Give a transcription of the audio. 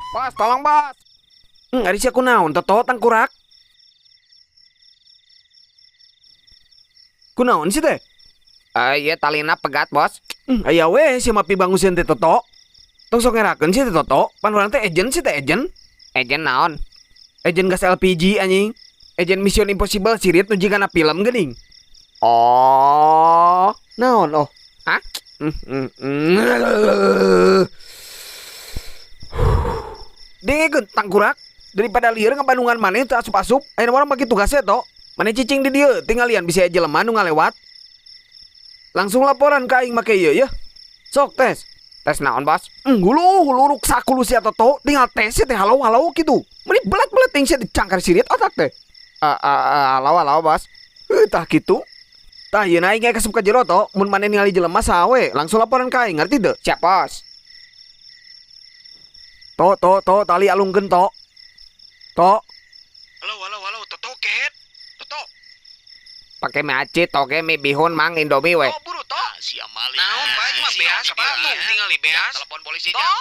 Bos, tolong, Bos. Ari sia kunaon, Toto tangkurak? Kunaon sih teh? Iya, talina pegat, Bos. Aya we sia mah pibanguseun teh, Toto. Tong sok ngerakeun sih teh, Toto. Pan urang teh agent sih teh, agent. Agent naon? Agent gas LPG, anjing. Agent Mission Impossible sirit nu jigana film geuning. Oh. Naon oh? Hah? Dengekeun, tangkurak, daripada lieur ngabandungan maneh teu asup-asup, ayeuna urang bagi tugasnya, To. Maneh cicing di dieu, tinggalian bisi aya jelema nu ngalewat. Langsung laporan ka aing make ieu yeuh. Sok tes. Tes naon, Bos? Hulu hulu ruksak hulu sia, Toto, tinggal tes sia teh, halo halo kitu. Meuni belat-belat ting sia dicangkar sirit otak teh. Halo halo, Bos. Heuh, tah kitu. Tah, yeuna aing asup ka jero, To, mun maneh ningali jelema saha we, langsung laporan ka aing, ngarti teu? Siap, Bos. To, To, To, tali alungkeun, To. To. Halo, halo, halo, Toto kehet. Toto. Pake mie aci, toge, mie bihun, Mang, Indomie we. To, buru, To. Sia maling. Naon, Pak, ini mah beas, Pak. Tuh, tinggal beas. Telepon polisi. To.